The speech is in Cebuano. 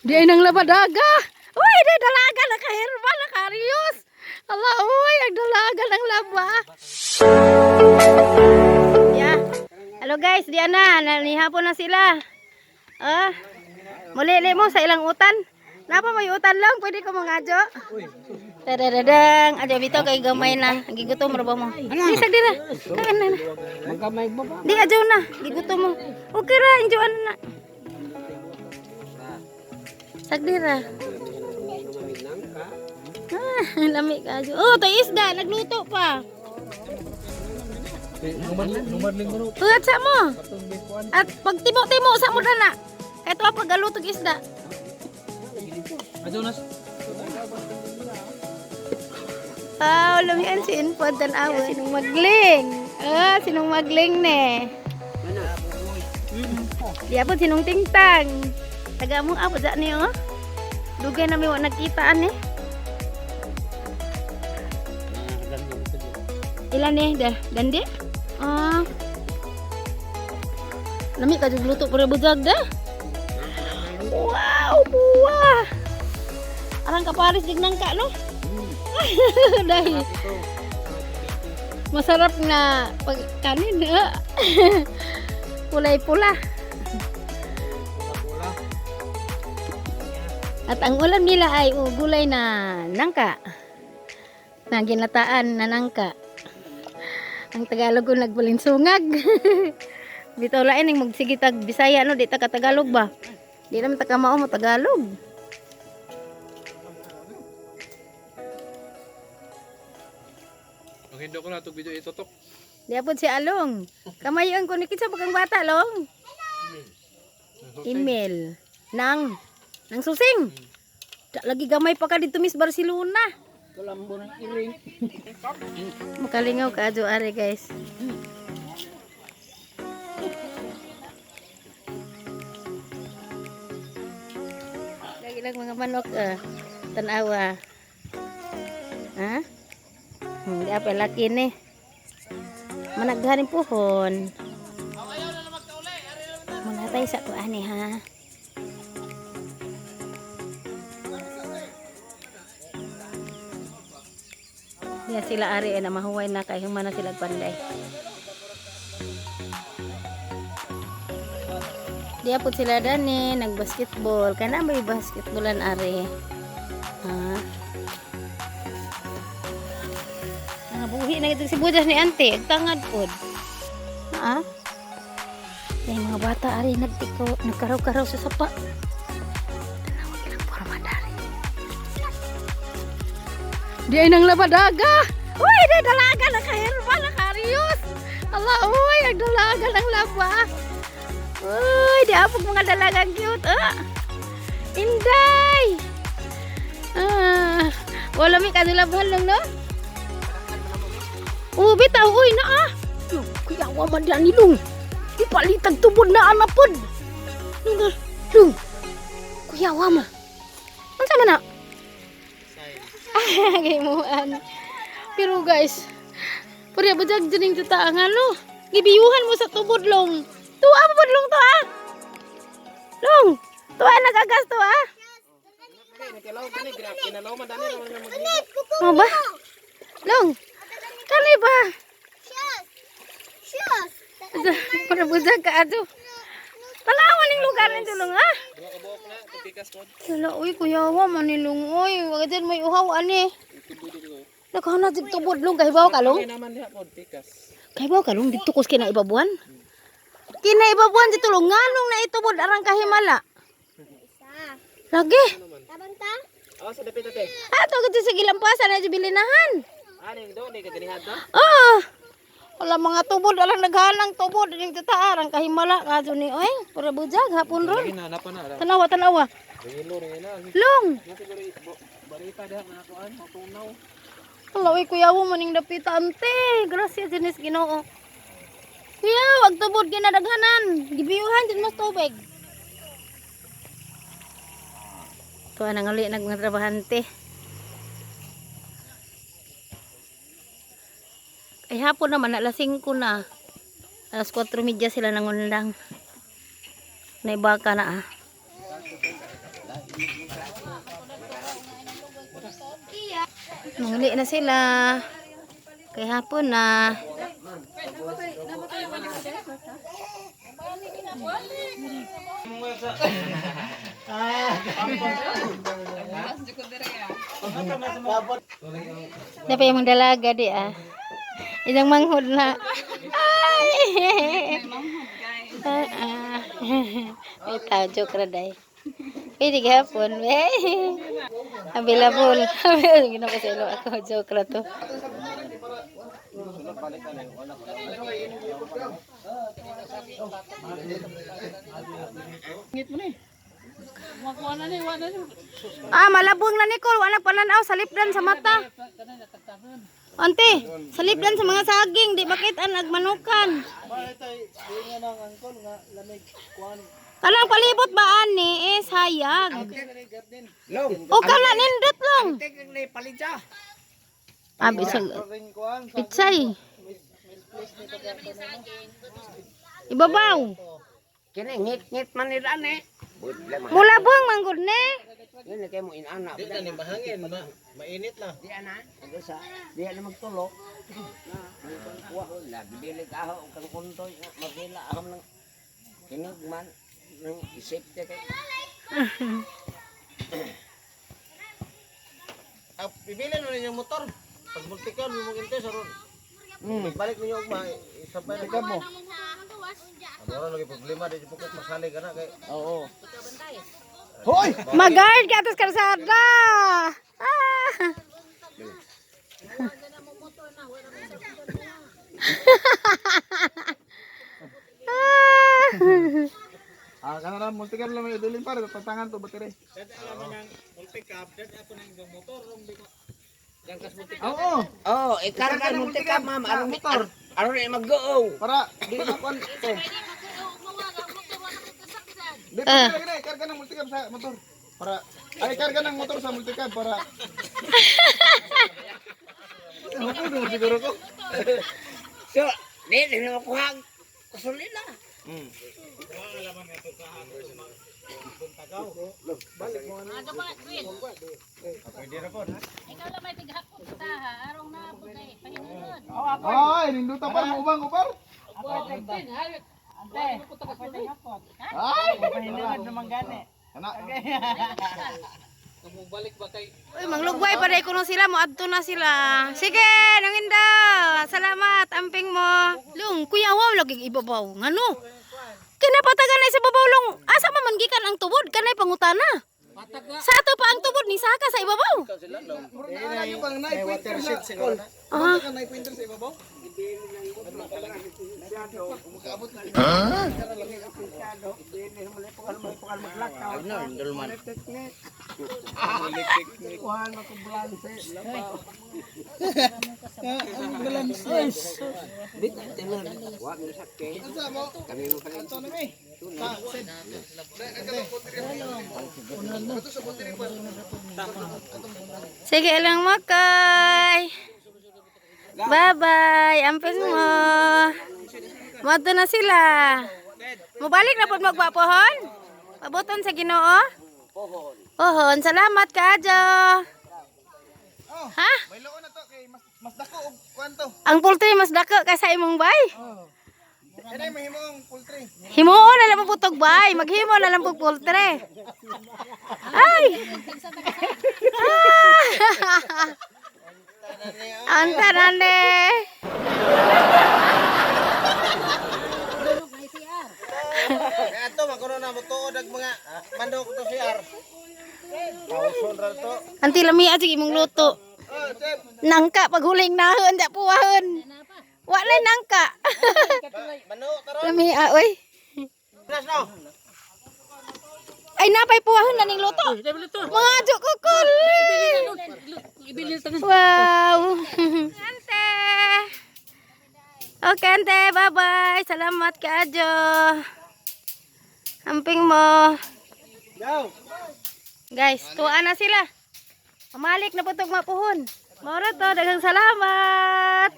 Di ay nang labadaga. Uy, di dalaga nakahirba nakariyos. Ala, uy, ang dalaga ng laba. Yeah. Hello guys, di na, nanihapon na sila. Ah. Muli mo sa ilang utan. Napa may utan lang, pwede ko mga adyo. Tadadadang, adyo bitaw kay gamay na. Gigutom ra ba mo? Di sa dira. Kain na na. Magkamay ba ba? Di adyo na, gigutom mo. Okay ra, enjoy na. Sagdira. Ah, lami ka adyo. Oh, to isda, nagluto pa. Tugat sa mo. At pagtimo-timo sa mo na. Ito ang paggalutog isda. Ah, lamian si Infant tanawa. Sinong magling? Ah, sinong magling ne? Di apod sinong tingtang. Taga mo apod sa ni oh. Dugay na mi wa nagkitaan eh. Ilan eh? Da, dandi? Ah. Lami ka jud luto pero bujag da. Wow, buwa. Arang ka Paris dignan ka no? Dahil masarap na pag kanin ah. Kulay pula. At ang ulam nila ay gulay na nangka. Na ginataan na nangka. Ang Tagalog ko nagbulinsungag. Bitaw lain ning magsigitag Bisaya no, di ta ka Tagalog ba? Di naman ta ka mao mo Tagalog. Ang hindo ko na itong video itutok. Di apod si Along. Kamayon ko ni kinsa pa kang bata long. Email nang nang susing. Da, lagi gamay pa ka dito Miss Barcelona. Kalambo ng iring. Makalingaw ka adyo ari guys. Lagi lang mga manok ah. Tanawa. Ha? Hindi apa laki ni. Managharin puhon. Muna tayo sa kuan eh, ha. Diya sila ari eh, na mahuway na kay human na sila panday. Diya po sila dani nagbasketball. Kana may basketballan ari. Ha? Mga buhi na ito si Budas ni ante, agtangad pod. Ha? Ay, mga bata ari nagtiko, nagkaraw-karaw sa sapa. Tanawa ilang porma dari. Di ay nang labadaga. Uy, di dalaga nakahirba nakariyos. Allah, uy, ang dalaga ng laba. Uy, di apog mga dalaga cute. Ah. Inday. Ah, wala mi kadulabhan lang no? Oh, bitaw uy na ah. Yo, kuyawa man diyan nilong. Ipalitag tubod na anapod. Lung, ah, lung. Kuyawa ma. Unsa man na? Gimuan. Pero guys, pwede ba dyan dyan yung tuta ang ano? Gibiyuhan mo sa tubod long. Tuwa mo long tuwa. Long, tuwa nagagas tuwa. Ano ba? Long, kani ba? Para bujag ka ato. Palawan yung lugar nito long ah. Wala, uy, kuyawa, manilong, uy. Wag dyan may uhaw, ani. Nagkana, dito tubod, long. Kahibaw ka, long? naman diha pod pikas. Kahibaw ka, long. Dito kus kinaibabuan. Kinaibabuan dito, long. Nganong na itubod, arang kahimala. Lagi. Oh, sa dapit ate. Ato, kasi sa gilampasan na jubilinahan. Ani do ni kaganihan to. Ah! Wala mga tubod, wala naghalang tubod. Dito ta, arang kahimala. Kaso ni, uy, para bujag, hapon ron. Lagi na napa na. Tanawa, tanawa. Ringilo rin na. Long! Siguro barita diha na kuan, tunaw. Hala, uy, kuya, mo maning dapita, ante. Gracias, Diyos Ginoo. Kuya, wag tubod ginadaghanan. Gibiyuhan din mas tubig. Tuwa na ngali nag mga trabahante. Ay hapon naman, alas 5 na. Alas 4:30 sila nangundang. Naibaka na ah. Manguli na sila. Kay hapon na. Dapat yung dalaga di ah. Ilang manghod na. Ay! Ah, ah. May tao, joke ra day. Pwede gihapon, eh. Available. Ginawa ko sa ilo ako, joke ra to. Ah, malabong na Nicole, wala pananaw sa lipdan sa mata. Ante, sa lipdan sa mga saging, di bakit ang nagmanukan. Kanang palibot ba ani is hayag. O kana nindot lang. Ah, bisag pitsay. Ibabaw. Kini ngit-ngit man nila ni. Mulabong manggod ni. Yun kay mo inana. Di na ni mahangin, mainit na. Di ana, sa di ana magtulo. Na, kuha la dili ka aho kang kuntoy nga magila ahom nang kinugman nang isip te kay. Ah, pipili mo ninyong motor. Pag multikan mo mong sa ron. Balik ninyo ugma, isabay na mo. Wala lagi problema di pukot masalig ana kay. Oo. Hoy! Mag-guard ka atas kalsada. Ah. Ah. Ah, kana na multicab lang may idulin pare, tatangan to battery. Oo, Oh, ikarga mo tika ma'am aron motor. Aron ni mag-go. Para di na kuan to. Di pa lagi na ikarga ng multicab sa motor. Para ay ikarga ng motor sa multicab para. Ano siguro ko? So, di di na makuha kusulila. Ay, ninduta par mo ubang ko par. Ay, Ana, Uy, manglugway pa rin kuno sila, moadto na sila. Sige, nanginda. Salamat, amping mo. Long, kuya, wow, lagi ibabaw. Ngano? Kinapatagan na sa babaw long. Asa man man gikan ang tubod kanay pangutana. Sa ato pa ang tubod ni saka sa ibabaw. murag na lagi pang nai pointer sa. Ah, Ka nai pointer sa ibabaw? Sige lang mo kay. Bye-bye. Amping mo. Moadto na sila. Mubalik na pud magwapohon. Pabuton sa Ginoo. Pohon. Salamat kaadyo. Ha? May loon na to kay mas mas dako og kuan to. Ang poultry mas dako kaysa imong bay. Kanay mahimong poultry. Himuon na lang mo putog bay. Maghimo na lang po poultry. Ay! Ah! Anta nande. Kaya ato makuno na mo tuod ang mga manok to CR. Tawson ra to. Anti lami sige imong luto. Oh, chef. Nangka paghuling nahon da puwahon. Wa na nangka. Manok karon. Lami ah, oy. Nas no. Ay napay puwahon na ning luto. Mga adyo kukul. Wow. Ante. Okay, ante. Bye-bye. Salamat kaadyo. Amping mo. Go. Guys, tuwa na sila. Mamalik na putog mapuhon. Maura to, daghang salamat.